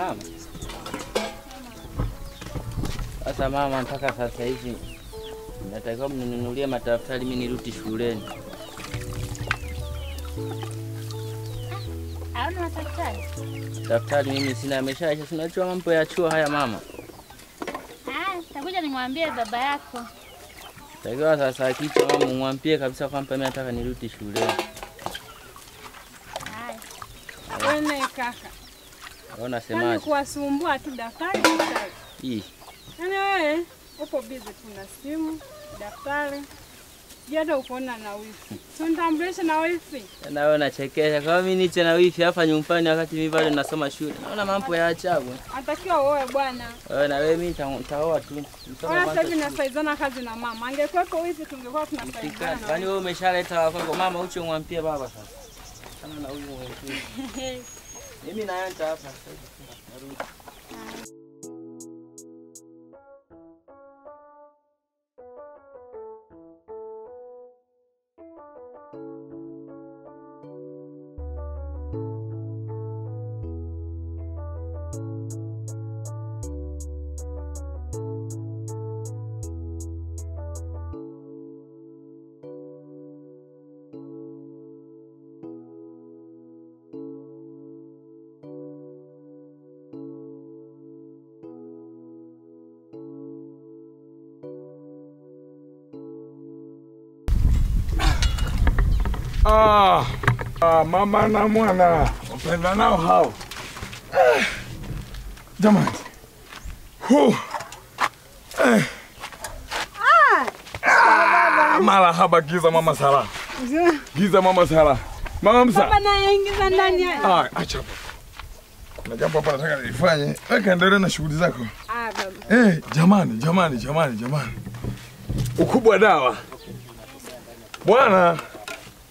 Mama. Sasa mama, mpaka sasa hivi natakiwa mninunulie madaftari mimi nirudi shuleni. Hauna madaftari? Daftari mimi sina, ameshaisha. Sinajua mambo ya chuo haya mama. Takuja nimwambie baba yako. Takiwa sasa kichwa mama mwambie kabisa kwamba mimi nataka nirudi shuleni. Haya. Wewe kaka. Unasemaje? Yaani kuwasumbua tu daftari daftari. Ii. Yaani wewe upo busy tu na simu, daftari. Jana ukoona na wifi. Si nitambulishe na wifi. Na wewe unachekesha. Kama mimi niche na wifi hapa nyumbani wakati mimi bado nasoma shule. Naona mambo ya ajabu. Anatakiwa uoe bwana. Wewe na wewe mimi nitaoa tu. Nisome kwanza. Sasa hivi nasaizana kazi na mama. Angekuwepo wifi tungekuwa tunasaizana. Kwani wewe umeshaleta wako mama uche umwambie baba sasa. Sana na huyu mwingine. Mimi naanza hapa sasa hivi. Narudi. Mama na mwana wapenda nao hao. Jamani. Marahaba giza mama Sara. Giza mama Sara. Mama Msa. Baba naingiza ndani haya. Acha hapo. Kuna jambo hapa nataka nilifanye. Weka endelee na shughuli zako. Baba. Jamani, jamani, jamani, jamani. Ukubwa dawa. Bwana,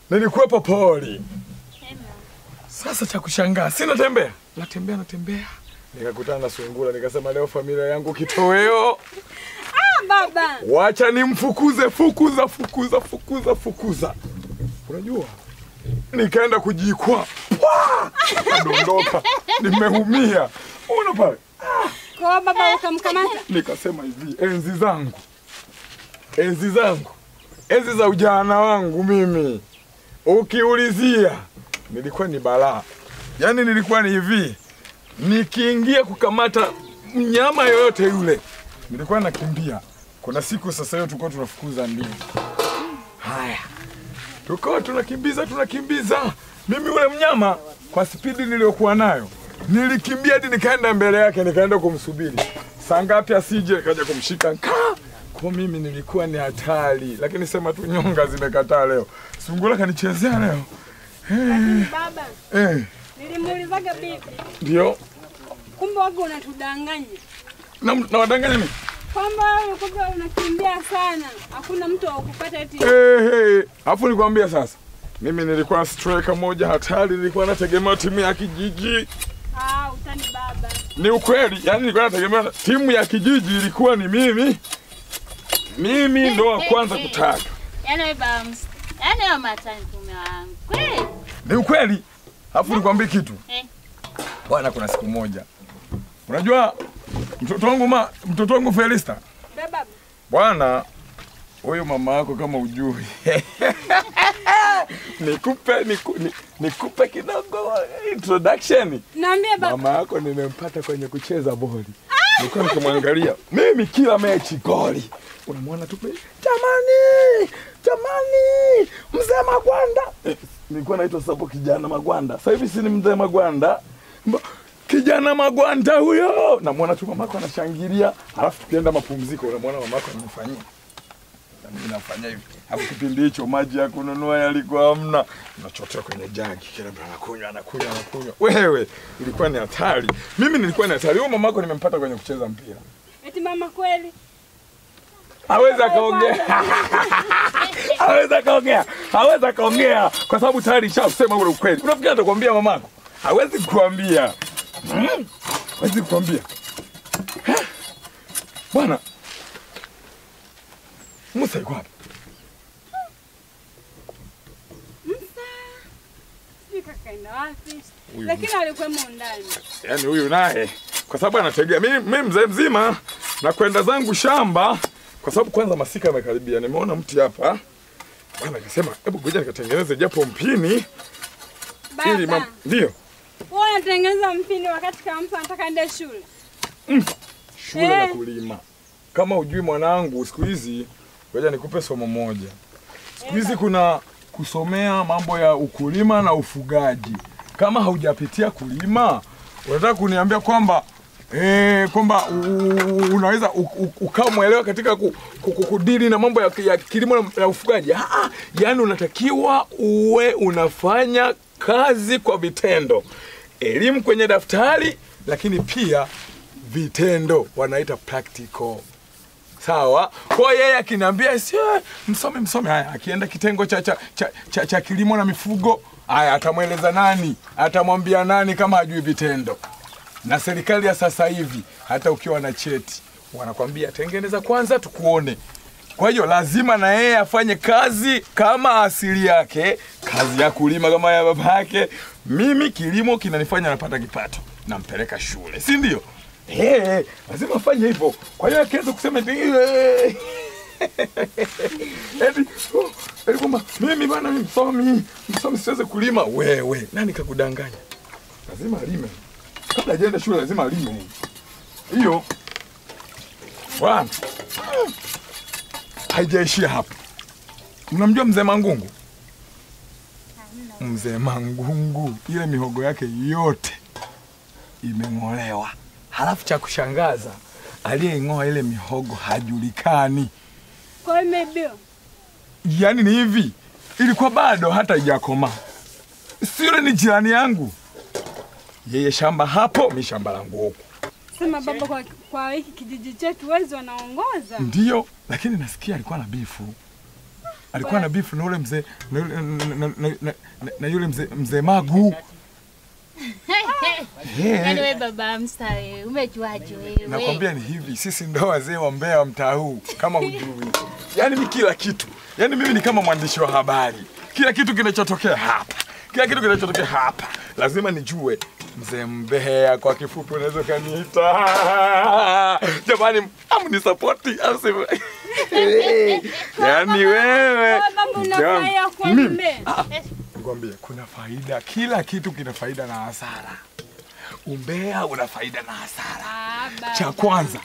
nilikuwepo pori. Sasa cha kushangaa, sina tembea. Natembea. Nikakutana na sungura, nikasema leo familia yangu kitoweo. Baba. Wacha nimfukuze, fukuza, fukuza, fukuza, fukuza. Unajua? Nikaenda kujikwaa. Kadondoka. Nimeumia. Unaona pale? Kwa baba ukamkamata. Nikasema hivi, enzi zangu. Enzi zangu. Enzi za ujana wangu mimi. Ukiulizia, nilikuwa ni balaa. Yaani nilikuwa ni hivi. Nikiingia kukamata mnyama yoyote yule, nilikuwa nakimbia. Kuna siku sasa hiyo tulikuwa tunafukuza ndimi. Haya. Tulikuwa tunakimbiza. Mimi ule mnyama kwa spidi niliyokuwa nayo, nilikimbia hadi nikaenda mbele yake, nikaenda kumsubiri. Saa ngapi asije kaja kumshika. Kwa mimi nilikuwa ni hatari, lakini sema tu nyonga zimekataa leo. Sungura kanichezea leo. Lakini baba. Nilimuulizaga bibi. Ndio. Kumbe wako unatudanganya. Na wadanganya mimi? Kwamba wewe kumbe unakimbia sana. Hakuna mtu akupata eti. Alafu nikwambia sasa. Mimi nilikuwa striker moja hatari, nilikuwa nategemea timu ya kijiji. Utani baba. Ni ukweli, yani nilikuwa nategemea timu ya kijiji ilikuwa ni mimi. Mimi ndo wa kwanza kutaka. Yaani wewe baba, yaani wewe matani mume wangu. Kweli? Ni ukweli. Alafu nikwambie kitu. Bwana, kuna siku moja. Unajua mtoto wangu Felista. Baba. Bwana, huyo mama yako kama ujui. Nikupe kidogo introduction. Niambie baba. Mama yako nimempata kwenye kucheza boli. Nilikuwa nikimwangalia. Mimi kila mechi goli. Unamwona tu jamani, jamani, mzee Magwanda. Nilikuwa naitwa sapo kijana Magwanda. Sasa hivi si ni mzee Magwanda. Kijana Magwanda huyo. Namuona tu mamako anashangilia, alafu tukienda mapumziko unamwona mamako anamfanyia. Na mimi nafanya hivi. Hapo kipindi hicho maji ya kununua yalikuwa hamna. Unachotea kwenye jagi, kila mtu anakunywa, anakunywa, anakunywa. Wewe, ilikuwa ni hatari. Mimi nilikuwa ni hatari. Huyo mamako nimempata kwenye kucheza mpira. Eti mama kweli? Hawezi kaongea. Hawezi kaongea. Hawezi kaongea kwa sababu tayari nishasema ule ukweli. Unafikiri atakwambia mamako? Hawezi kukuambia. Hawezi kukuambia. Bwana Musa yuko wapi? Musa. Sijui kakaenda wapi. Lakini alikuwa ndani. Yaani huyu naye kwa sababu anategea mimi mzee mzima na kwenda zangu shamba kwa sababu kwanza masika yamekaribia. Nimeona mti hapa. Bwana akasema hebu ngoja nikatengeneze japo mpini. Baba. Ndio. Wewe unatengeneza mpini wakati kama mtu anataka aende shule. Shule na kulima. Kama hujui mwanangu siku hizi ngoja nikupe somo moja. Siku hizi kuna kusomea mambo ya ukulima na ufugaji. Kama haujapitia kulima, unataka kuniambia kwamba kwamba unaweza ukamuelewa katika kudili na mambo ya kilimo na ufugaji. Yaani unatakiwa uwe unafanya kazi kwa vitendo. Elimu kwenye daftari lakini pia vitendo, wanaita practical. Sawa? Kwa yeye akiniambia sio msome haya, akienda kitengo cha kilimo na mifugo, haya atamweleza nani? Atamwambia nani kama hajui vitendo? Na serikali ya sasa hivi hata ukiwa na cheti wanakwambia tengeneza kwanza tukuone. Kwa hiyo lazima na yeye afanye kazi kama asili yake, kazi ya kulima kama ya baba yake. Mimi kilimo kinanifanya napata kipato, nampeleka shule, si ndio? Lazima afanye hivyo. Kwa hiyo akianza kusema eti kwamba mimi bwana mimi msomi siwezi kulima. Wewe nani kakudanganya? Lazima alime. Kabla hajaenda shule lazima alime. Hiyo bwana haijaishia hapo. Mnamjua mzee Mangungu? Mzee Mangungu ile mihogo yake yote imeng'olewa. Halafu cha kushangaza aliyeingoa ile mihogo hajulikani. Kwa imebio. Yaani ni hivi, ilikuwa bado hata haijakomaa. Si yule ni jirani yangu. Yeye shamba hapo, mi shamba langu huko. Sema baba kwa hiki kijiji chetu wezi wanaongoza. Ndio, lakini nasikia alikuwa na bifu. Alikuwa na bifu na yule mzee na yule mzee Magu. Yaani wewe baba mstawi, umejuaje wewe? Nakwambia ni hivi, sisi ndo wazee wa Mbeya wa mtaa huu kama hujui. Yaani mimi kila kitu. Yaani mimi ni kama mwandishi wa habari. Kila kitu kinachotokea hapa. Kila kitu kinachotokea hapa lazima nijue. Mzee Mbeya kwa kifupi unaweza kaniita. Jamani, amnisupport au sivyo? Yaani wewe baba unafurahia kwa Mbeya. Nikwambie kuna faida, kila kitu kina faida na hasara. Umbea una faida na hasara. Cha kwanza,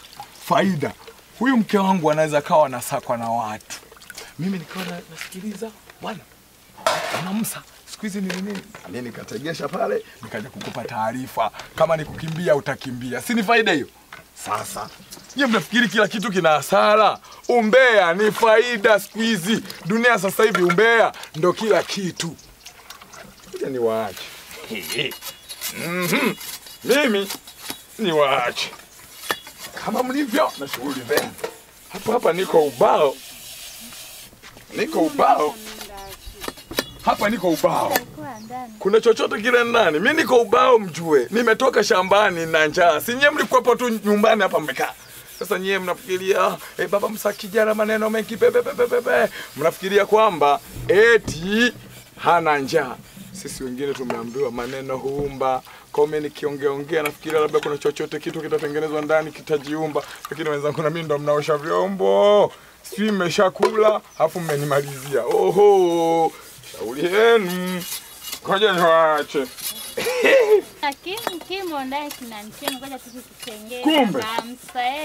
faida. Huyu mke wangu anaweza kawa anasakwa na watu. Mimi nikawa nasikiliza, bwana. Anamsa, siku hizi ni nini? Mimi nikategesha pale, nikaja kukupa taarifa. Kama nikukimbia utakimbia. Si ni faida hiyo? Sasa, nyie mnafikiri kila kitu kina hasara? Umbea ni faida siku hizi. Dunia sasa hivi umbea ndo kila kitu. Ngoja niwaache. Mimi niwaache. Kama mlivyo na shughuli zenu. Hapa hapa niko ubao. Niko ubao. Hapa niko ubao. Kuna chochote kile ndani? Mimi niko ubao mjue. Nimetoka shambani na njaa. Si nyie mlikuwa tu nyumbani hapa mmekaa. Sasa nyie mnafikiria baba msakijana maneno mengi bebe. Mnafikiria kwamba eti hana njaa. Sisi wengine tumeambiwa maneno huumba. Kwa mimi nikiongeongea nafikiria labda kuna chochote kitu kitatengenezwa ndani kitajiumba. Lakini wenzangu na mimi ndo mnaosha vyombo. Sisi mmeshakula afu mmenimalizia. Oho, shauri yenu. Ngoja niwaache. Lakini kimo ndani kinanichema, ngoja tukitengee. Kumbe.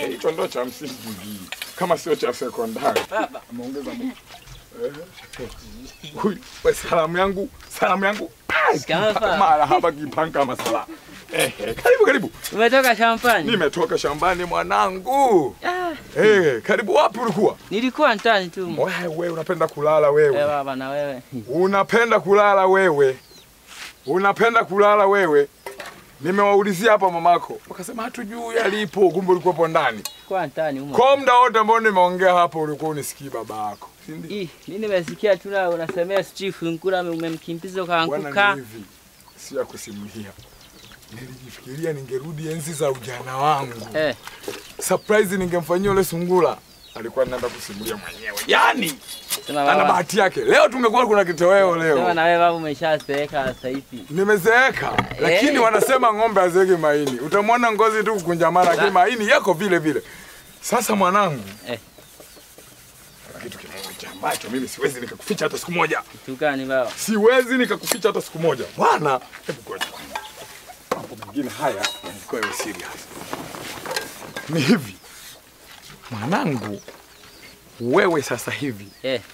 Hicho ndo cha msingi. Kama sio cha sekondari. Baba ameongeza mmoja. Huyu, salamu yangu, salamu yangu. Mara hapa kipanga masala. Karibu karibu. Umetoka shambani? Nimetoka shambani mwanangu. Karibu. Wapi ulikuwa? Nilikuwa ndani tu. Wewe unapenda kulala wewe. Baba na wewe. Unapenda kulala wewe. Unapenda kulala wewe. Nimewaulizia hapa mamako. Wakasema hatujui alipo, kumbe ulikuwa hapo ndani. Kwa ndani humo. Kwa muda wote ambao nimeongea hapo ulikuwa unisikii babako. Si ndio? Mimi nimesikia tu na unasemea chief Ngura umemkimbiza ukaanguka. Si ya kusimulia. Nilijifikiria ningerudi enzi za ujana wangu. Surprise ningemfanyia yule sungura. Alikuwa anaenda kusimulia mwenyewe. Yaani ana bahati yake. Leo tungekuwa kuna kitoweo leo. Sema na wewe babu umeshazeeka sasa hivi. Nimezeeka, lakini wanasema ng'ombe hazeeki maini. Utamwona ngozi tu kukunjamana lakini maini yako vile vile. Sasa mwanangu. Kitu kimoja ambacho mimi siwezi nikakuficha hata siku moja. Kitu gani baba? Siwezi nikakuficha hata siku moja. Bwana, hebu ngoja. Mambo mengine haya yanakuwa serious. Ni hivi. Mwanangu, wewe sasa hivi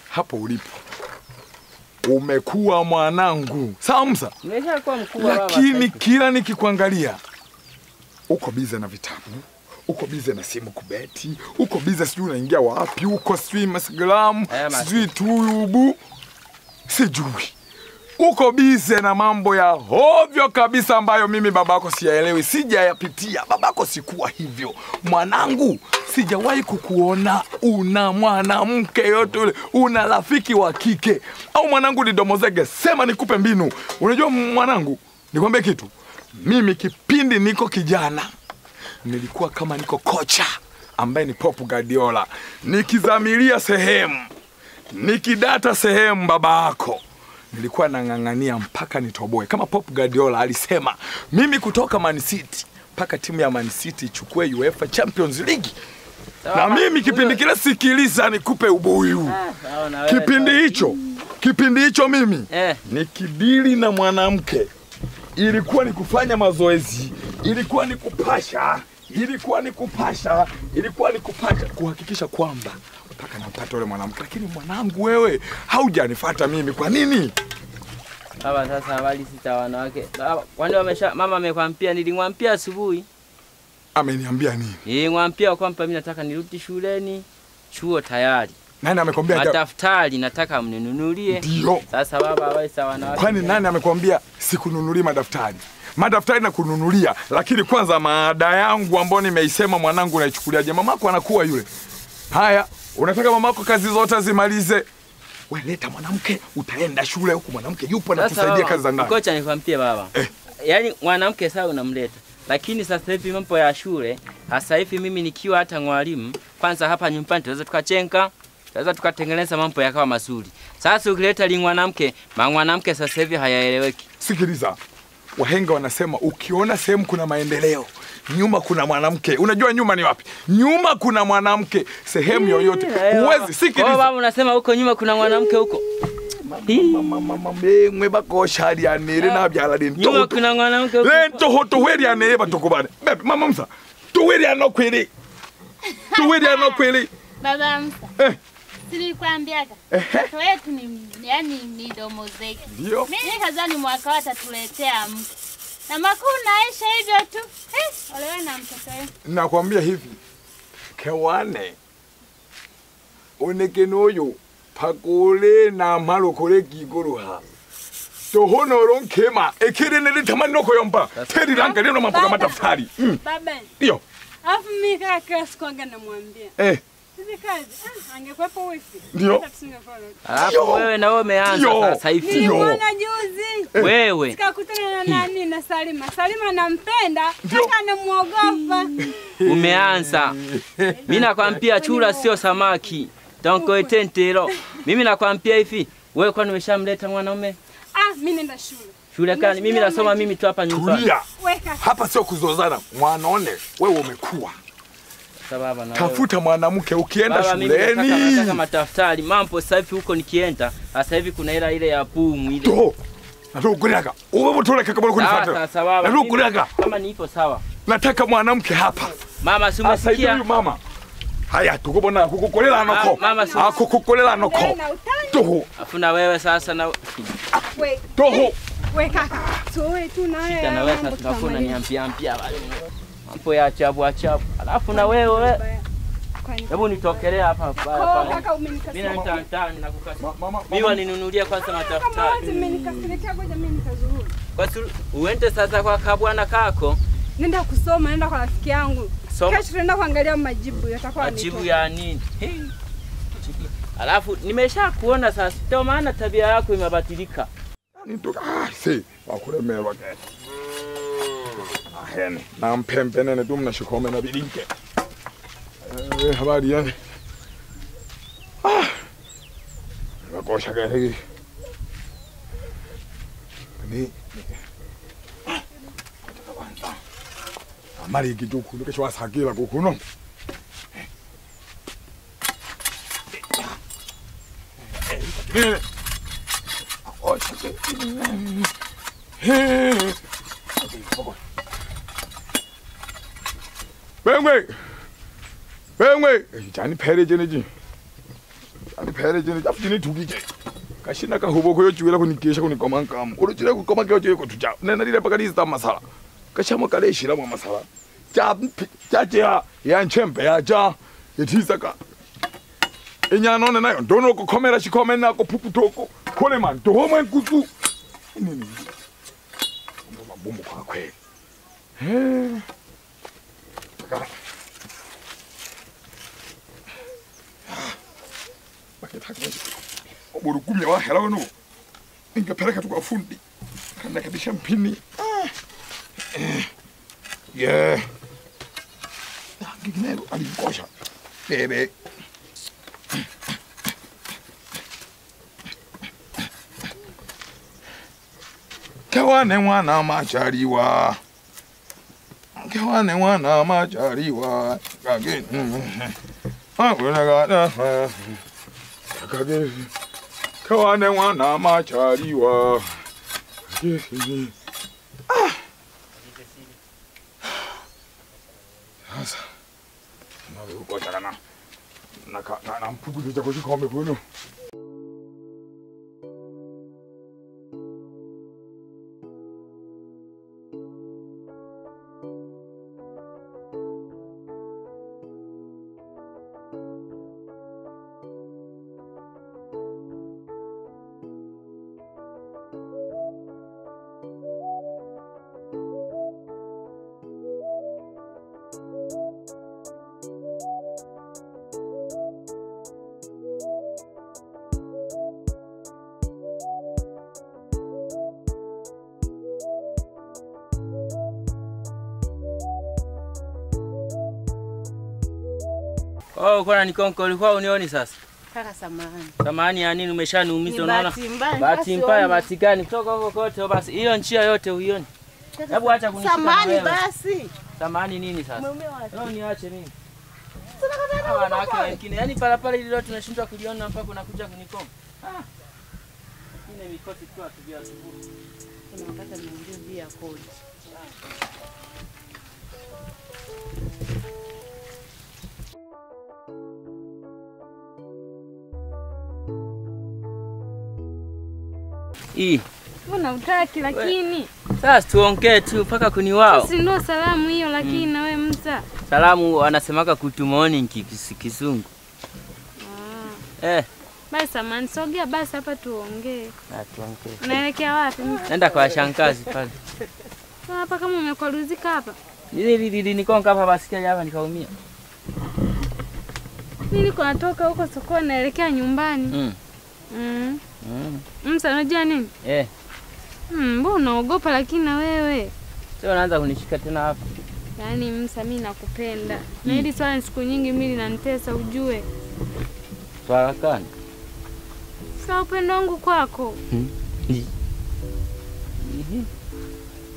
hapo ulipo umekuwa mwanangu. Sawa Musa? Nimeshakuwa mkubwa baba. Lakini kila nikikuangalia uko bize na vitabu, uko bize na simu kubeti, uko bize sijui unaingia wapi, uko sijui Instagram, sijui YouTube, sijui. Uko bize na mambo ya hovyo kabisa ambayo mimi babako siyaelewi, sijayapitia. Babako sikuwa hivyo. Mwanangu, sijawahi kukuona una mwanamke yote yule, una rafiki wa kike. Au mwanangu ni domozege, sema nikupe mbinu. Unajua mwanangu, nikwambie kitu. Mimi kipindi niko kijana, nilikuwa kama niko kocha ambaye ni Pep Guardiola. Nikizamilia sehemu, nikidata sehemu babako, nilikuwa nang'ang'ania mpaka nitoboe. Kama Pep Guardiola alisema, mimi kutoka Man City mpaka timu ya Man City ichukue UEFA Champions League. Na mimi kipindi kile, sikiliza nikupe ubuyu. Kipindi hicho mimi nikidili na mwanamke, ilikuwa ni kufanya mazoezi, ilikuwa ni kupasha, ilikuwa ni kupasha, ilikuwa ni kupasha, kuhakikisha kwamba mpaka nampata yule mwanamke. Lakini mwanangu wewe haujanifuata mimi, kwa nini? Baba sasa habari sita wanawake. Baba kwani wamesha mama amekwambia? Nilimwambia asubuhi. Ameniambia nini? Nilimwambia kwamba mimi nataka nirudi shuleni, chuo tayari. Nani amekwambia? Madaftari nataka mninunulie. Ndio. Sasa baba wewe sawa wanawake. Kwani nani amekwambia sikununulie madaftari? Madaftari na kununulia, lakini kwanza maada yangu ambayo nimeisema mwanangu naichukuliaje? Mamako anakuwa yule. Haya, unataka mamako kazi zote zimalize. Wewe leta mwanamke, utaenda shule huku mwanamke yupo na kusaidia kazi za ndani. Kocha nikwambie baba. Yaani mwanamke sawa unamleta. Lakini sasa hivi mambo ya shule, sasa hivi mimi nikiwa hata mwalimu, kwanza hapa nyumbani tunaweza tukachenga, tunaweza tukatengeneza mambo yakawa mazuri. Sasa ukileta li mwanamke, mwanamke sasa hivi hayaeleweki. Sikiliza. Wahenga wanasema ukiona sehemu kuna maendeleo, nyuma kuna mwanamke. Unajua nyuma ni wapi? Nyuma kuna mwanamke sehemu yoyote. Huwezi sikiliza. Kwa baba unasema huko nyuma kuna mwanamke huko. Mama mwe bako shali anere na byala de. Nyuma kuna mwanamke huko. Lento hoto weri anere batokobane. Bebe mama Musa. Tuweri anokweli. Tuweri anokweli. Baba Musa. Nilikwambiaga. Mtoto wetu ni yani ni domozeki. Ndio. Mimi nikadhani mwaka watatuletea mke. Na makuu naisha hivyo tu. Olewe na mtoto wetu. Nakwambia hivi. Kewane. Onekenoyo pakole na malokole giguruha. Tohono ronkema ekere nele tamani noko yomba. Teri langa leo mambo madaftari. Baba. Ndio. Alafu mimi kaka sikwanga namwambia. Hizi kazi, angekuwepo wifi. Ndio. Alafu wewe na wewe umeanza sasa hivi. Nilimuona juzi. Wewe. Sikakutana na nani na Salima. Salima nampenda, hata namuogopa. Umeanza. Mimi nakwambia chura sio samaki. Donko etentero. Mimi nakwambia hivi, wewe kwani umeshamleta mwanaume? Mimi nenda shule. Shule gani? Mimi nasoma mimi tu hapa nyumbani. Tulia. Hapa sio kuzozana. Mwanaone wewe umekuwa. Baba na tafuta mwanamke ukienda shuleni. Nataka madaftari. Mambo sasa hivi huko nikienda, sasa hivi kuna hela ile ya pumu ile. To. Natukulaka. Wewe mtoleka kama unakufuata. Natukulaka. Kama nipo sawa. Nataka mwanamke hapa. Mama si umesikia? Huyu mama. Haya tukubona kukukolela noko. Akukukolela noko. Toho. Afuna wewe sasa na we. Toho. We kaka. Tuwe tu na wewe. Shida na wewe sasa tunakuna niambia ambia wale. Mambo ya ajabu ajabu. Alafu na wewe hebu nitokelea hapa hapa. Kaka umenikasiria. Mimi nitaandaa nakukasiria. Mimi waninunulia kwanza madaftari. Kama wote umenikasirikia ngoja mimi nikazuhuri. Kwa uende sasa kwa kabwana kako. Nenda kusoma, nenda kwa rafiki yangu. Kesho tunaenda kuangalia majibu yatakuwa ni. Majibu ya nini? Alafu nimesha kuona sasa. Ndio maana tabia yako imebadilika. Nitoka si wakulemewa ke. Ahene. Na mpembe nene tu mnashikome na bilinke. Habari yani. Kosha gari. Ni amari kijuku kesho asakila kukuno. Wewe. Wewe, jani pere jeneji. Jani pere jeneji afini tukije. Kashina ka hubo koyo juwela kunikesha kunikomanka. Uru jira kukomanka yo kutuja. Nena lile pakaliza masala. Kashama kale shira mwa masala. Ja ja ja ya nchembe ya ja yetizaka. Enyana none nayo ndono kukomera shikomena ko puputoko. Kole man dohoma nkuzu. Nini. Ngoma bomo kwa kwe. Eh. Oburukumya wa hela no. Ingapeleka tu kwa fundi. Kana kabisha mpini. Yeah. Ngiginelo alikosha. Bebe. Kewane mwana machariwa. Kewane mwana machariwa. Kage. Kage. Kewane mwana machariwa. Ah. Sasa. Nawe uko chakana. Na na mpugu cha kushikome kuno. Oh, kwa nikonko ulikuwa unioni sasa? Kaka samahani. Samahani ya nini umeshaniumiza unaona? Bahati mbaya bahati gani? Kutoka huko kote basi hiyo njia yote uioni. Hebu acha kunishika. Samahani basi. Samahani nini sasa? Leo niache mimi. Sasa wanawake wengine, yaani parapara ile leo tunashindwa kuliona mpaka unakuja kunikonga. Ah. Ine mikosi tu atubia asubuhi. Kuna wakati niambia ya kodi. Ii. Mbona hutaki lakini? Sasa tuongee tu mpaka kuniwao. Si ndio salamu hiyo lakini na wewe mza. Salamu wanasemaka good morning Kizungu. Ah. Eh. Basi samani sogea basi hapa tuongee. Ah, tuongee. Unaelekea wapi? Nenda kwa shangazi pale. Hapa kama umekwaruzika hapa. Nili nikonga hapa basi hapa nikaumia. Mimi niko natoka huko sokoni naelekea nyumbani. Mm. Mm. Mm. Msa unajua nini? Eh. Mbona unaogopa lakini na wewe? Sio unaanza kunishika tena hapa. Yaani Msa mimi nakupenda. Na hili swala siku nyingi mimi linanitesa ujue. Swala gani? Sasa upendo wangu kwako.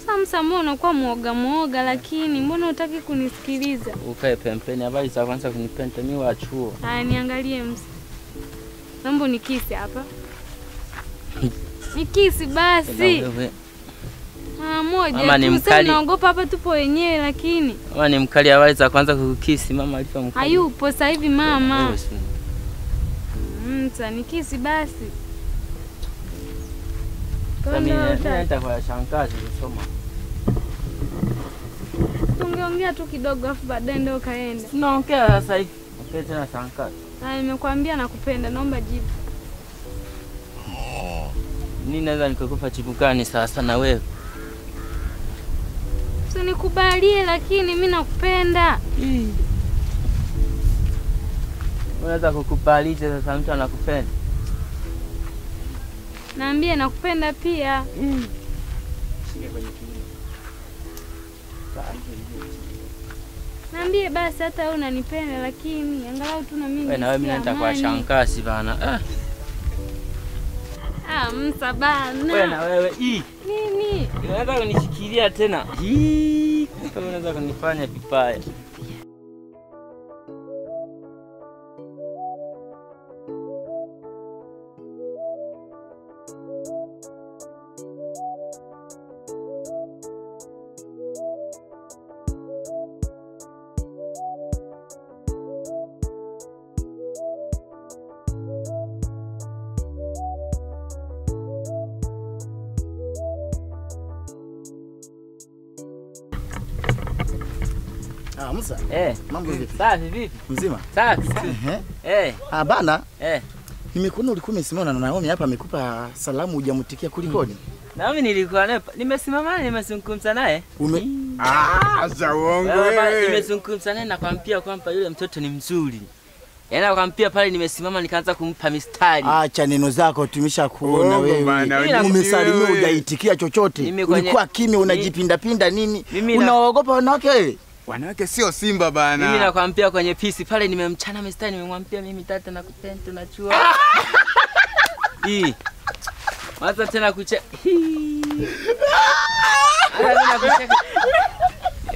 Sasa Msa mbona unakuwa muoga muoga lakini mbona hutaki kunisikiliza? Ukae pembeni habari za kwanza kunipenda mimi wa chuo. Haya niangalie Msa. Naomba nikisi hapa. Nikisi basi. Ah, moja. Mama ni mkali. Naogopa hapa tupo wenyewe lakini. Mama ni mkali habari za kwanza kukukisi mama alifa mkali. Hayupo sasa hivi mama. Msa nikisi basi. Sasa mimi naenda kwa shangazi kusoma. Tungeongea tu kidogo afu baadaye ndio kaenda. Tunaongea sasa hivi. Okay tena shangazi. Ah, nimekuambia nakupenda, naomba jibu. Nini naweza nikakupa jibu gani sasa na wewe? Usinikubalie lakini mimi nakupenda. Unaweza kukubalije sasa mtu anakupenda? Naambie nakupenda pia. Shike kwenye kiuno. Naambie basi hata wewe unanipenda lakini angalau tu na mimi. Wewe na wewe mimi naenda kwa shangazi bana. Ah. Ah, Musa bana. Wewe na wewe. Hii. Nini? Unaweza kunishikilia tena. Hii, kumbe unaweza kunifanya vibaya. Ah, Musa. Mambo vipi? Safi vipi? Mzima? Safi. Ah, bana. Nimekuona ulikuwa umesimama na Naomi hapa amekupa salamu hujamtikia kulikoni? Naomi nilikuwa naye, nimesimama nimezungumza naye. Acha uongo wewe. Nimezungumza naye nakwambia kwamba yule mtoto ni mzuri. Yaani nakwambia pale nimesimama nikaanza kumpa mistari. Acha neno zako tumeshakuona wewe. Umesalimia hujaitikia chochote. Ulikuwa kimya unajipinda pinda nini? Unaogopa wanawake wewe? Wanawake sio simba bana. Mimi nakwambia kwenye pisi pale nimemchana mistari nimemwambia mimi tata nakupenda unajua. Hii. Maza tena kucheka.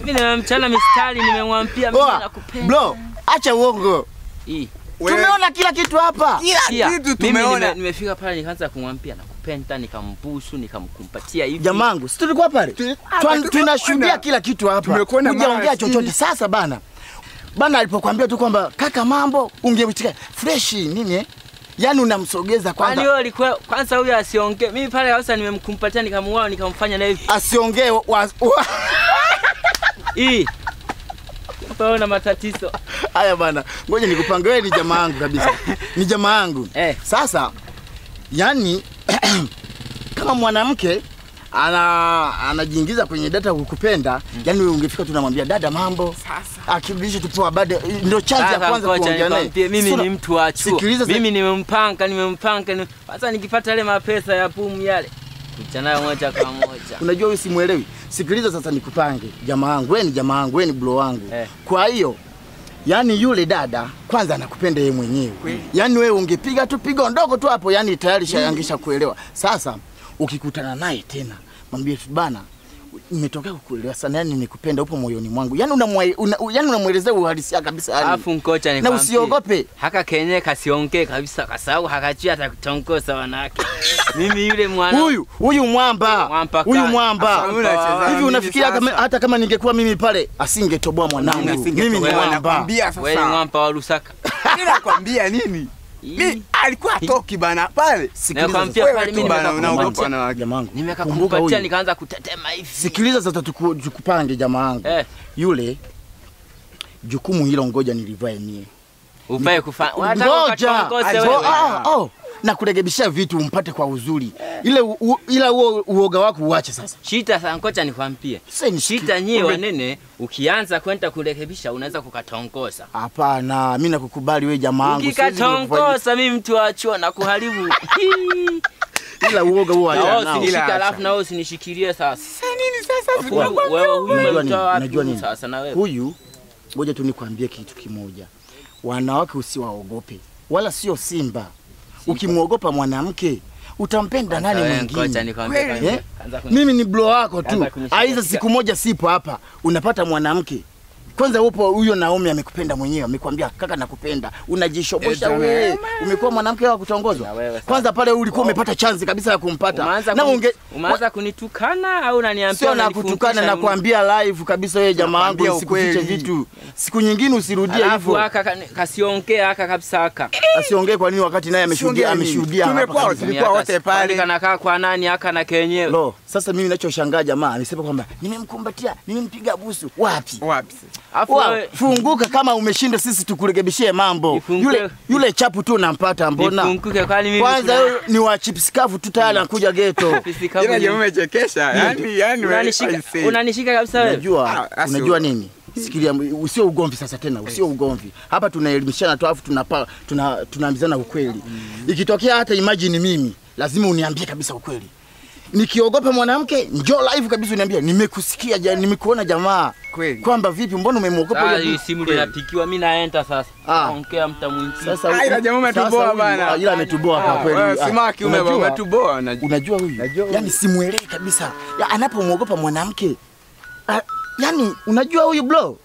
Mimi nimemchana mistari nimemwambia mimi nakupenda. Bro, acha uongo. Hii. Tumeona kila kitu hapa. Kila kitu tumeona. Mimi nimefika pale nikaanza kumwambia nakupenda, nikambusu, nikamkumbatia hivi. Jamangu, si tulikuwa pale? Tunashuhudia kila kitu hapa. Hujaongea chochote. Sasa bana. Bana alipokuambia tu kwamba kaka mambo ungemtikia fresh nini eh? Yaani unamsogeza kwanza. Kwani wewe alikuwa kwanza huyu asiongee. Mimi pale sasa nimemkumbatia nikamuoa nikamfanya na hivi. Asiongee Hii. Una matatizo. Haya bana, ngoja nikupange wewe ni jamaa yangu kabisa. Ni jamaa yangu. Sasa yani kama mwanamke anajiingiza kwenye data kukupenda, yani wewe ungefika tu unamwambia dada mambo. Sasa akibisha tu poa baada ndio chance ya kwanza kuongea naye. Mimi ni mtu wa chuo. Mimi nimempanga. Sasa nikipata yale mapesa ya pumu yale kuchana moja kwa moja. Unajua wewe simuelewi. Sikiliza sasa nikupange. Jamaa yangu, wewe ni jamaa yangu, wewe ni bro wangu. Kwa hiyo yani yule dada kwanza anakupenda yeye mwenyewe. Yaani wewe ungepiga tu pigo ndogo tu hapo yani tayari shayangisha kuelewa. Sasa ukikutana naye tena mwambie tu bana nimetokea kukuelewa sana yani nimekupenda upo moyoni mwangu. Yaani yaani unamuelezea uhalisia kabisa yani. Alafu ngoja nikwambie. Na usiogope. Haka kenye kasiongee kabisa kwa sababu hakajui atakutongoza wanawake. Mimi yule mwana huyu mwamba. Huyu mwamba. Hivi unafikiria hata kama ningekuwa mimi pale asingetoboa mwanangu. Mimi ni mwamba. Wewe ni mwamba wa Lusaka. Mimi nakwambia nini? Mimi alikuwa atoki bana pale. Nakwambia pale mimi naogopa na jamangu. Nimekakumbatia nikaanza kutetema hivi. Sikiliza sasa tukupange jamaa wangu. Yule jukumu hilo ngoja nilivae mie. Uvae kufa. Unataka ukatongoze wewe. Na kurekebisha vitu umpate kwa uzuri. Ila huo uoga wako uache sasa. Shita sasa ngoja nikwambie. Shita nyie wanene ukianza kwenda kurekebisha unaweza kukatongoza. Hapana, mimi nakukubali wewe jamaa wangu. Ukikatongoza mimi mtu wa chuo na kuharibu. Ila uoga huo acha nao. Usinishike alafu na wewe usinishikilie sasa. Sasa nini sasa? Wewe huyu mtu wa wapi sasa na wewe? Huyu ngoja tu nikwambie kitu kimoja. Wanawake usiwaogope. Wala sio simba. Ukimuogopa mwanamke utampenda nani mwingine? Mimi ni bro wako tu. Aiza siku moja sipo hapa unapata mwanamke. Kwanza upo huyo Naomi amekupenda mwenyewe, amekwambia kaka nakupenda. Unajishobosha wewe. Umekuwa mwanamke wa kutongozwa. Kwanza pale ulikuwa umepata chance kabisa ya kumpata. Na umeanza kunitukana au unaniambia? Sio na kutukana na kuambia live kabisa wewe jamaa wangu usikufiche vitu. Siku nyingine usirudie hivyo. Alafu haka kasiongea haka kabisa haka. Asiongee kwa nini wakati naye ameshuhudia hapa. Tulikuwa wote pale. Kanakaa kwa nani haka na kenyewe. Lo, sasa mimi ninachoshangaa jamaa amesema kwamba nimemkumbatia, nimempiga busu. Wapi? Wapi? Funguka kama umeshinda sisi tukurekebishie mambo. Yule chapu tu unampata mbona? Nifunguke kwani mimi kwanza yule ni wa chips kavu tu tayari anakuja ghetto. Ila jamaa umechekesha. Yaani unanishika kabisa wewe. Unajua nini? Sikilia usio ugomvi sasa tena, usio ugomvi. Hapa tunaelimishana tu afu tunaambizana ukweli. Ikitokea hata imagine mimi, lazima uniambie kabisa ukweli. Nikiogopa mwanamke njoo live kabisa uniambie nimekusikia nimekuona jamaa. Kweli. Kwamba vipi mbona umemwogopa yule? Hii simu linapikiwa mimi naenda sasa. Ongea mta mwingine. Sasa ila jamaa umetuboa bana. Ila ametuboa kwa kweli. Simaki umetuboa. Unajua huyu? Yaani simuelewi kabisa. Ya anapomwogopa mwanamke. Yaani unajua huyu bro?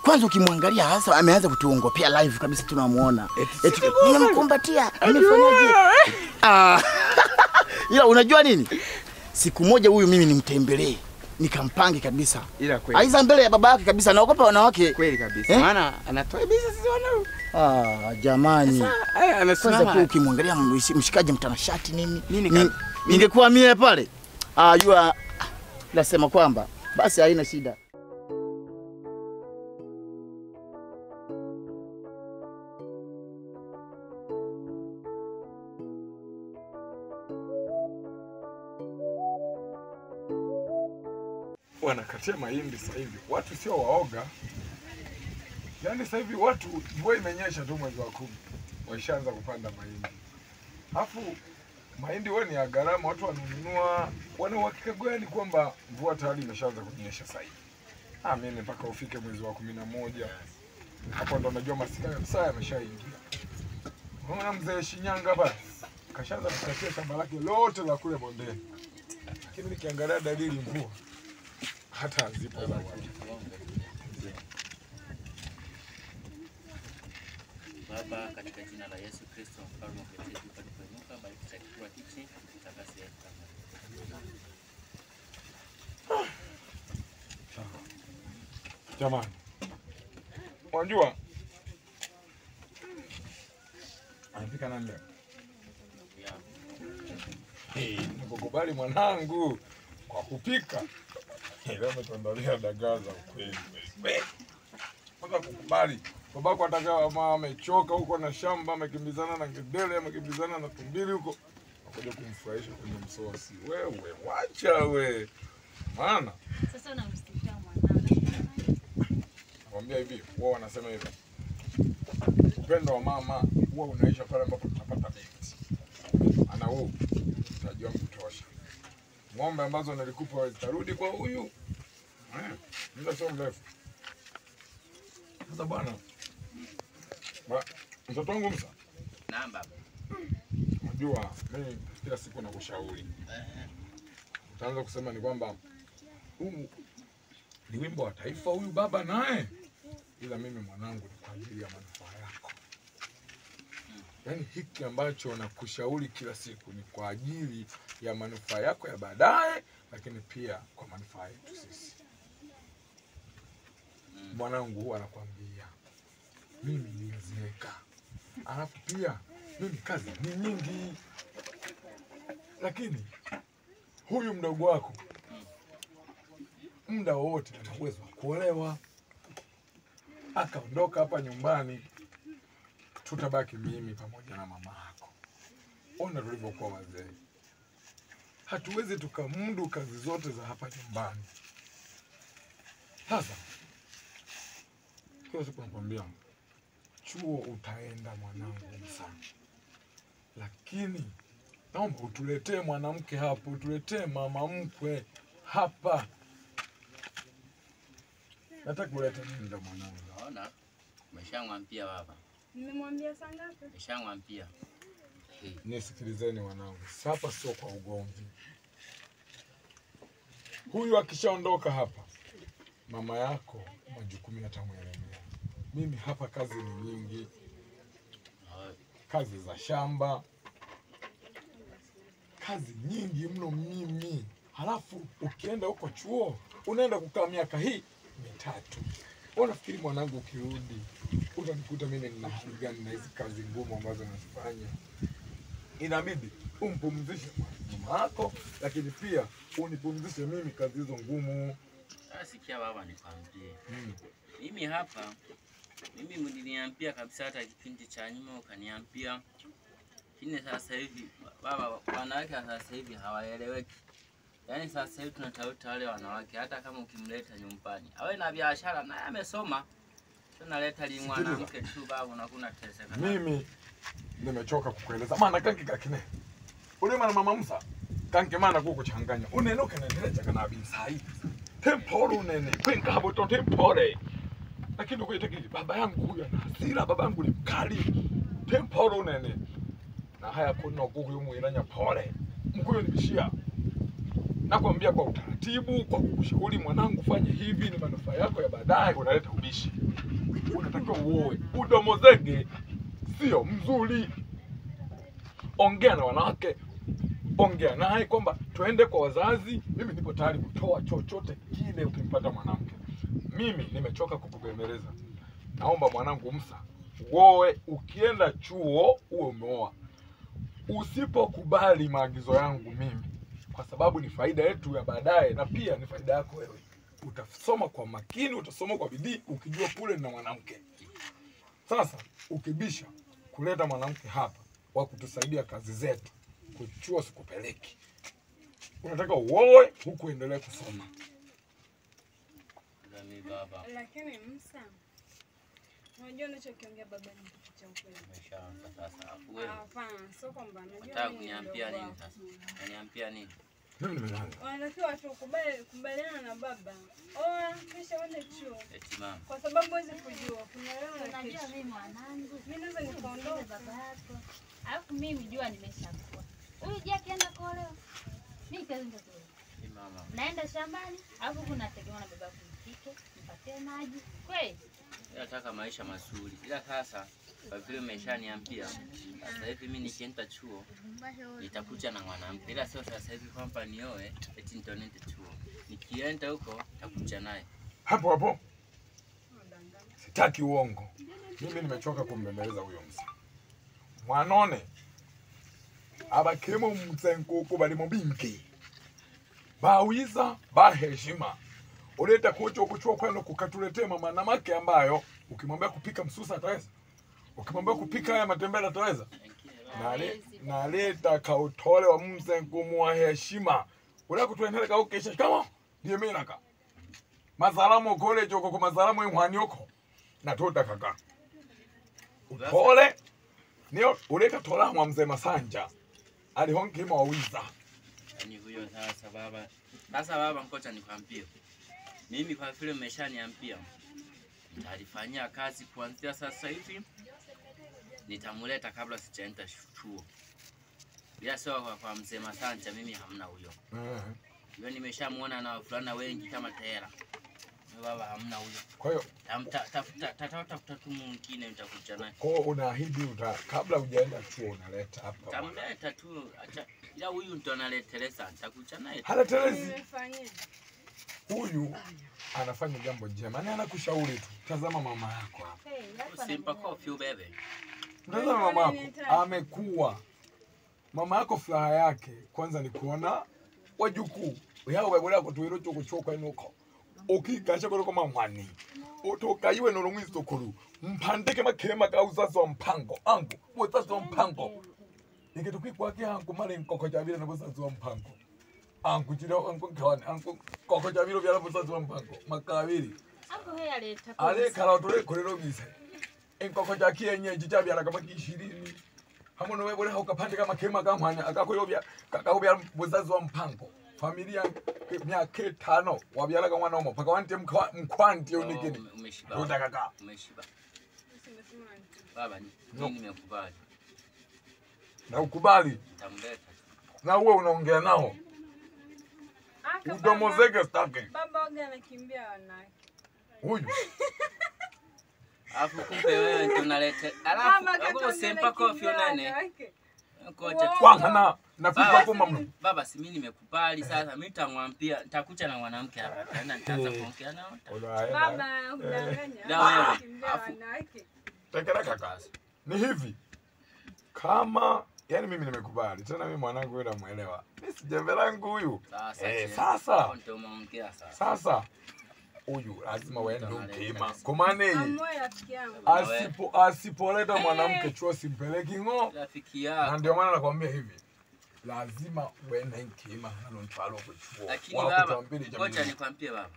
Kwanza ukimwangalia hasa ameanza kutuongopea live kabisa tunamuona. Eti nimemkumbatia, nimefanyaje? Ila unajua nini? Siku moja huyu mimi nimtembelee, nikampange kabisa. Ila kweli. Aiza mbele ya baba yake kabisa, naogopa wanawake. Kweli kabisa. Maana anatoa kabisa sisi wana. Jamani. Sasa anasimama. Kwanza ukimwangalia mshikaji mtanashati nini? Ningekuwa mie pale. Yua nasema kwamba basi haina shida. Wanakatia mahindi sasa hivi. Watu sio waoga. Yaani sasa hivi watu mvua imenyesha tu mwezi wa 10 waishaanza kupanda mahindi. Alafu mahindi wao ni ya gharama, watu wanunua, wana uhakika gani kwamba mvua tayari imeshaanza kunyesha sasa hivi? Mimi mpaka ufike mwezi wa 11 hapo ndo najua masika kabisa yameshaingia. Unaona mzee Shinyanga basi kashaanza kukatia shamba lake lote la kule bondeni. Lakini nikiangalia dalili mvua hata zipo za watu. Baba, katika jina la Yesu Kristo mfalme wa juu palipoinuka, bariki chakula hiki, takasi yetu. Jamani. Unajua anapika nani leo? Hey, nikukubali mwanangu kwa kupika. Leo umetuandalia dagaa za ukweli. Kwanza kukubali. Babako atakawa mama amechoka huko na shamba, amekimbizana na ngedele, amekimbizana na tumbili huko. Akaja kumfurahisha kwenye msosi. Wewe wacha we. Maana sasa unamsikia mwanangu. Nakwambia hivi, wao wanasema hivi. Upendo wa mama huwa unaisha pale ambapo tunapata binti. Ana huu utajua mtosha. Ng'ombe ambazo nilikupa zitarudi kwa huyu. Muda sio mrefu. Sasa bwana. Mtoto wangu Musa. Naam baba. Unajua mimi kila siku nakushauri. Utaanza kusema ni kwamba huu ni wimbo wa taifa huyu baba naye. Ila mimi mwanangu ni kwa ajili ya manufaa yako. Yaani hiki ambacho nakushauri kila siku ni kwa ajili ya manufaa yako ya baadaye, lakini pia kwa manufaa yetu sisi. Mwanangu huwa anakuambia mimi nimezeeka. Alafu pia mimi kazi ni nyingi. Lakini huyu mdogo wako muda wote ana uwezo wa kuolewa. Akaondoka hapa nyumbani, tutabaki mimi pamoja na mama yako. Ona tulivyokuwa wazee. Hatuwezi tukamudu kazi zote za hapa nyumbani. Sasa kila siku nakwambia chuo utaenda mwanangu sana. Lakini naomba utuletee mwanamke hapo, utuletee mama mkwe hapa. Nataka kuleta mimba mwanangu. Naona umeshamwambia baba. Nimemwambia saa ngapi? Nimeshamwambia. Nisikilizeni wanangu, hapa sio kwa ugomvi. Huyu akishaondoka hapa, mama yako majukumu yatamwelemea. Mimi hapa kazi ni nyingi. Kazi za shamba. Kazi nyingi mno mimi. Halafu ukienda huko chuo, unaenda kukaa miaka hii mitatu. Unafikiri mwanangu ukirudi utanikuta mimi nina hali gani na hizi kazi ngumu ambazo nazifanya? Inabidi umpumzishe mama yako, lakini pia unipumzishe mimi kazi hizo ngumu. Sasa sikia baba, nikwambie. Mimi hapa mimi mliniambia kabisa hata kipindi cha nyuma ukaniambia. Lakini sasa hivi baba, wanawake sasa hivi hawaeleweki. Yaani sasa hivi tunatafuta wale wanawake hata kama ukimleta nyumbani awe na biashara na amesoma. Tunaleta li mwanamke tu baba, unakuna teseka. Mimi nimechoka kukueleza. Maana kanki kakine. Ule mwana mama Musa Kanke mana kukuchanganya. Unene ukenendelea kana binsai. Temporo unene. Kwenka hapo to tempore. Lakini ukitaka baba yangu huyu ana hasira, baba yangu ni mkali. Temporo unene. Na haya kuna huyu muiranya pole. Mkuyo nibishia. Nakwambia kwa utaratibu, kwa kukushauri mwanangu fanye hivi ni manufaa yako ya baadaye, unaleta ubishi. Unatakiwa uoe. Udomozege sio mzuri. Ongea na wanawake, ongea naye kwamba tuende kwa wazazi, mimi nipo tayari kutoa chochote kile ukimpata mwanamke. Mimi nimechoka kukubembeleza. Naomba mwanangu Musa, uoe. Ukienda chuo uwe umeoa. Usipokubali maagizo yangu mimi, kwa sababu ni faida yetu ya baadaye na pia ni faida yako wewe. Utasoma kwa makini, utasoma kwa bidii ukijua kule na mwanamke. Sasa ukibisha kuleta mwanamke hapa wa kutusaidia kazi zetu, kuchua sikupeleki. Unataka uoe huku endelee kusoma. Lakini Musa, unajua unachokiongea baba ni kitu cha ukweli. Umeshaanza sasa. Wewe. Hapana, sio kwamba najua. Unataka kuniambia nini sasa? Unaniambia nini? Mimi nimelala. Wanatakiwa tu kubaliana na baba. Oa, kisha uende chuo. Eti mama. Kwa sababu huwezi kujua. Kuna leo na kesho. Unajua mimi mwanangu. Mimi naweza nikaondoka baba yako. Alafu mimi jua nimeshakuwa. Huyu je akienda kuolewa? Mimi kazi ndio. Mama. Naenda shambani, alafu kuna tegemea na baba kumpike, nipatie maji. Kweli? Nataka maisha mazuri. Ila sasa kwa vile umeshaniambia, sasa hivi mimi nikienda chuo nitakuja na mwanamke. Ila sio sasa hivi kwamba nioe eti ndio niende chuo. Nikienda huko nitakuja naye. Hapo hapo. Sitaki uongo. Mimi nimechoka kumbembeleza huyo mzee. Mwanone abakemo mtsenkuku bali mubinki. Bawiza baheshima. Uleta kucho kuchua kwenu kukatuletea mama na make ambayo ukimwambia kupika msusa ataweza. Ukimwambia kupika haya matembele ataweza. Naleta kautole wa mzee ngumu wa heshima. Ule kutuendelea ka ukesha kama ndiye mimi naka. Mazalamu college uko kwa mazalamu imwani huko. Na tota kaka. Utole nio uleta tola mwa mzee Masanja. Alihonki mwa wiza. Yaani huyo sasa baba. Sasa baba ngoja nikwambie. Mimi kwa vile umeshaniambia nitalifanyia kazi kuanzia sasa hivi. Nitamuleta kabla sijaenda chuo. Bila sio kwa mzee Masanja mimi hamna huyo. Hiyo nimeshamuona na wavulana wengi kama tera. Baba hamna huyo. Kwa hiyo tafuta tu mwingine nitakuja naye. Kwa hiyo unaahidi kabla hujaenda chuo unaleta hapa. Tamleta tu acha, ila huyu ndo analeteleza nitakuja naye. Haletelezi. Huyu anafanya jambo jema. Na anakushauri tu. Tazama mama yako hapa. Usimpa kofi ubebe. Tazama mama yako amekuwa. Mama yako furaha yake kwanza ni kuona wajukuu. Yao webora kutuiro chokuchoka inuko. Ukigasha kwa mama utoka iwe no rumwizokuru. Mpandeke makema ka uzazi wa mpango. Angu, uzazi wa mpango. Ikitukikwa kwake angu male nkoko jabira na uzazi wa mpango. Angu jiro angu kawane angu koko jabiro byala uzazi wa mpango. Makabiri. Angu he aleta. Ale karatore korero bise. Enkoko jakienyeji jabyala kama 20. Hamono wewe ukapandika makema kamwanya akakoyobya kakakobya uzazi wa mpango. Familia miaka 5 wabyala kama mwana paka wante mkwanti unikini. Umeshiba. Utakaka. Umeshiba. Baba mimi nimekubali. Na ukubali. Nitamleta. Na uwe unaongea nao. Udomozeke stake. Baba waga anakimbia wanawake. Huyu. Alafu kumbe wewe ndio unaleta. Alafu usimpa kofi unane. Ngoja kwanza na fifa kwa mama. Baba si mimi nimekubali sasa mimi nitamwambia nitakuja na mwanamke hapa. Tena nitaanza kuongea nao. Baba unadanganya. Alafu tekela kaka. Ni hivi. Kama yani mimi nimekubali. Tena mimi mwanangu yule namuelewa. Mimi si jembe langu huyu. Sasa ndio umeongea sasa. Sasa huyu lazima waende ukima. Kwa maana yeye asipoleta mwanamke chuo simpeleki ngo. Rafiki yako. Na ndio maana nakwambia hivi. Lazima uende nkima na ntwalo kuchuo. Lakini baba, ngoja nikwambie baba.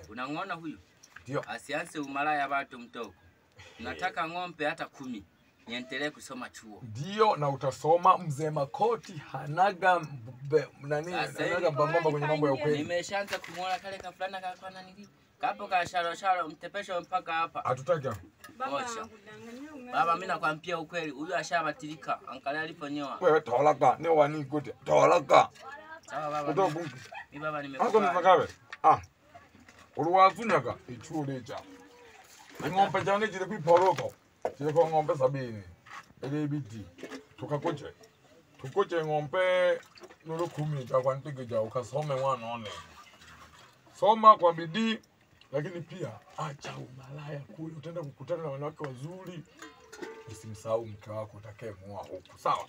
Unang'ona huyu? Ndio. Asianze umalaya watu mtoko. Nataka ng'ombe hata 10. Niendelee kusoma chuo. Ndio, na utasoma. Mzee Makoti hanaga nani, hanaga mbambamba kwenye mambo ya ukweli. Nimeshaanza kumuona kale kafulana kakwa nani. Kapo ka sharo sharo mtepesho mpaka hapa. Hatutaki hapo. Baba anakudanganya. Baba mimi nakwambia ukweli, huyu ashabatilika. Angalia aliponyoa. Wewe tolaka, ni wani kote. Tolaka. Sawa baba. Mimi baba nimekuwa. Hapo nikabe. Ah. Uruwazunyaka ichule cha. Ng'ombe jange jile kwipoloko. Jile kwa ng'ombe 70. Ile ibiti. Tukakoje. Tukoje ng'ombe nuru 10 cha kwa ntigeja ukasome mwana one. Soma kwa bidii. Lakini pia acha umalaya kule, utaenda kukutana na wanawake wazuri. Usimsahau mke wako utakayemuoa huku. Sawa?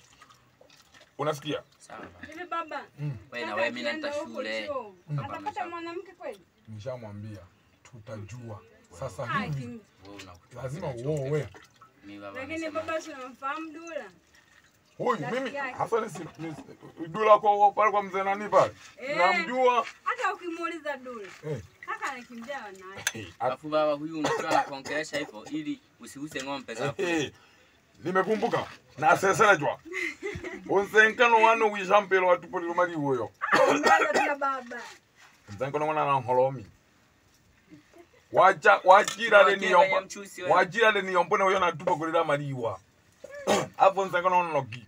Unasikia? Sawa. Hivi baba. Wewe na wewe mimi naenda shule. Atapata mwanamke kweli? Nishamwambia tutajua. Sasa hivi lazima uoe. Lakini baba si unamfahamu Dula? Huyu mimi hasa ni Dula kwa pale kwa mzee nani pale? Namjua. Hata ukimuuliza Dula. Kaka anakimbia wanawake. Alafu baba huyu unataka kuongelesha hivyo ili usiguse ng'ombe zako. Nimekumbuka. Na sasa jua. Unsenkano wano wishampelo watupo lilumali huyo. Baba baba. Nzenkono mwana na holomi. Wacha wajira le niyomba. Wajira le niyomba na huyo natupa kulila maliwa. Hapo nzenkono nogi.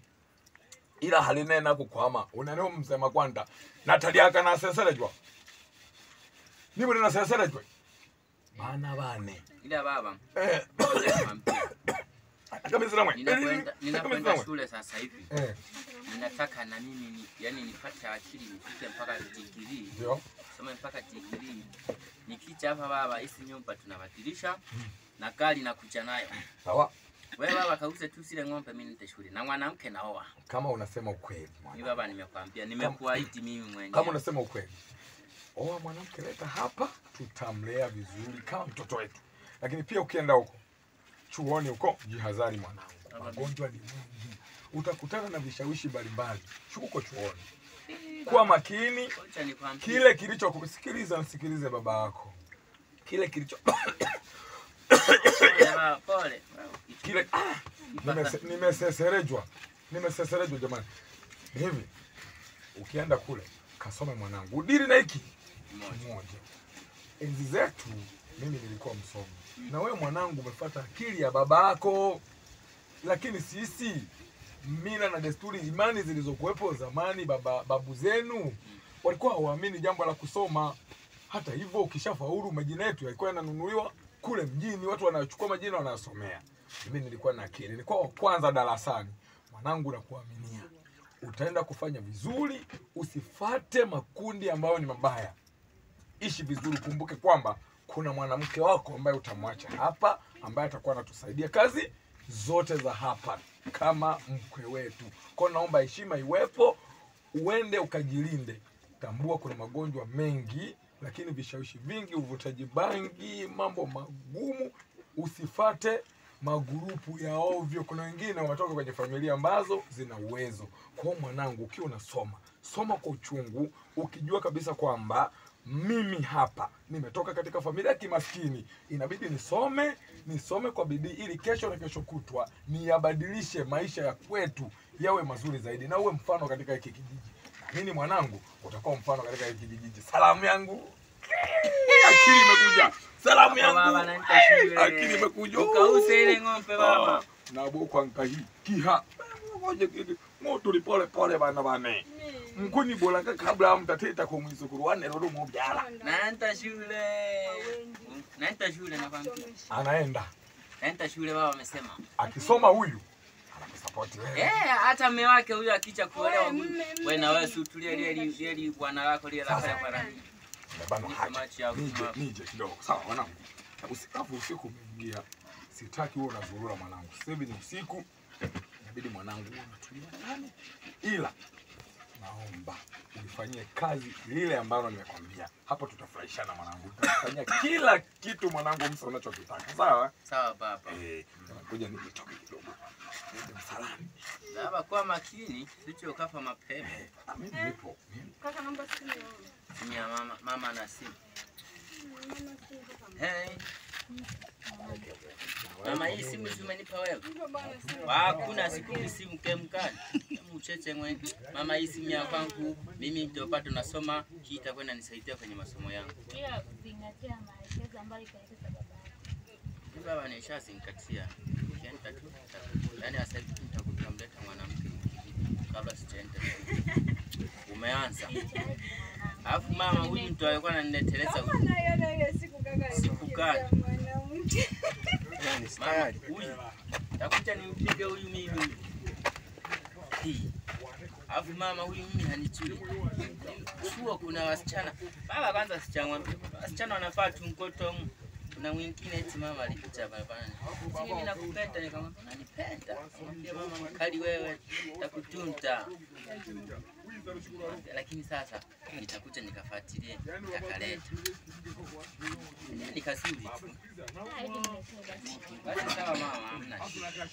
Ila halinena kukwama. Unaneo msema kwanda. Nataliaka na sasa jua. Nibo na sasa jua. Bana bane. Ila baba. Ninakwenda shule sasa hivi. Ninataka na mimi yani nipate akili nifike mpaka degree. Ndio. Soma mpaka degree. Nikicha hapa baba hizi nyumba tunabadilisha na gari na kuja nayo. Sawa. Wewe baba kauze tu zile ng'ombe mimi nite shule. Na mwanamke naoa. Kama unasema ukweli mwana. Mimi baba nimekuambia, nimekuahidi mimi mwenyewe. Kama unasema ukweli. Oa mwanamke leta hapa tutamlea vizuri kama mtoto wetu. Lakini pia ukienda huko chuoni huko jihadhari mwanangu. Magonjwa ni mengi. Utakutana na vishawishi mbalimbali. Huko chuoni. Kuwa makini. Kile kilicho kusikiliza msikilize baba yako. Kile kilicho pole. Kile nimeseserejwa. Nimeseserejwa jamani. Hivi ukienda kule kasome mwanangu. Udiri na hiki kimoja. Enzi zetu mimi nilikuwa msomi. Na wewe mwanangu umefuata akili ya babako. Lakini sisi mila na desturi, imani zilizokuwepo zamani, babu zenu walikuwa hawaamini jambo la kusoma. Hata hivyo ukishafaulu majina yetu yalikuwa yananunuliwa kule mjini, watu wanachukua majina wanasomea. Mimi nilikuwa na akili, nilikuwa wa kwanza darasani. Mwanangu nakuaminia. Utaenda kufanya vizuri, usifate makundi ambayo ni mabaya. Ishi vizuri, kumbuke kwamba kuna mwanamke wako ambaye utamwacha hapa, ambaye atakuwa anatusaidia kazi zote za hapa kama mkwe wetu. Kwa naomba heshima iwepo, uende ukajilinde. Tambua kuna magonjwa mengi, lakini vishawishi vingi, uvutaji bangi, mambo magumu. Usifate magurupu ya ovyo. Kuna wengine wanatoka kwenye familia ambazo zina uwezo. Kwa mwanangu ukiwa unasoma, soma kwa uchungu, ukijua kabisa kwamba mimi hapa nimetoka katika familia ya kimaskini, inabidi nisome kwa bidii ili kesho na kesho kutwa niyabadilishe maisha ya kwetu yawe mazuri zaidi, na uwe mfano katika hiki kijiji. Mimi mwanangu utakuwa mfano katika hiki kijiji. Salamu yangu. Akili imekuja. Salamu yangu. Akili imekuja. Ukause ile ng'ombe baba. Na boko nkahi kiha. Ngoje moto pole pole bana bane. Mkuni bola kabla mtateta kwa mwizukuru wane roro mubyala. Naenda shule. Naenda shule nakwambia. Anaenda. Naenda shule baba amesema. Akisoma huyu anakusupport wewe. Hata mume wake huyu akicha kuolewa huyu. Wewe na wewe utulie lile bwana lako lile la pale kwa nani. Bana hacha. Nije kidogo. Sawa mwanangu. Usikafu usiku umeingia. Sitaki wewe unazurura mwanangu. Sasa hivi ni usiku. Inabidi mwanangu unatulia ndani. Ila naomba ulifanyie kazi lile ambalo nimekwambia. Hapo tutafurahishana mwanangu. Tutafanyia kila kitu mwanangu msa unachokitaka. Sawa? Sawa baba. Ngoja nitoke kidogo. Niende msalani. Baba kwa makini, sicho ukafa mapema. Mimi nipo. Kaka naomba simu ya mama. Simu ya mama, mama na simu. Mama simu kaka. Hey. Mama, hii simu si umenipa wewe? Hakuna siku simu kemkani. Mcheche mwe. Mama, hii simu ya kwangu mimi ndio bado nasoma, hii itakwenda nisaidia kwenye masomo yangu. Ila zingatia maelekezo ambayo ikaeleza baba yako. Baba nishazingatia. Nikienda tu. Yaani sasa hivi nitakutamleta mwanamke kabla sijaenda. Umeanza. Alafu mama huyu mtu alikuwa ananileteleza Kama naiona ile siku kaka Siku gani? mwanamke. Mama huyu. Takuja nimpige huyu mimi. Hii. Alafu mama huyu mimi hanichui. Chuo kuna wasichana. Baba kwanza sichamwambia. Wasichana wanafaa tungoto. Kuna mwingine eti mama alipita barabarani. Si mimi nakupenda, nikamwambia unanipenda. Nikamwambia mama mkali wewe, nitakutunta. Lakini sasa nitakuja nikafuatilie, nitakaleta. Ni kazuri tu. Ah, hivi niletee basi. Basi sawa mama, hamna shida.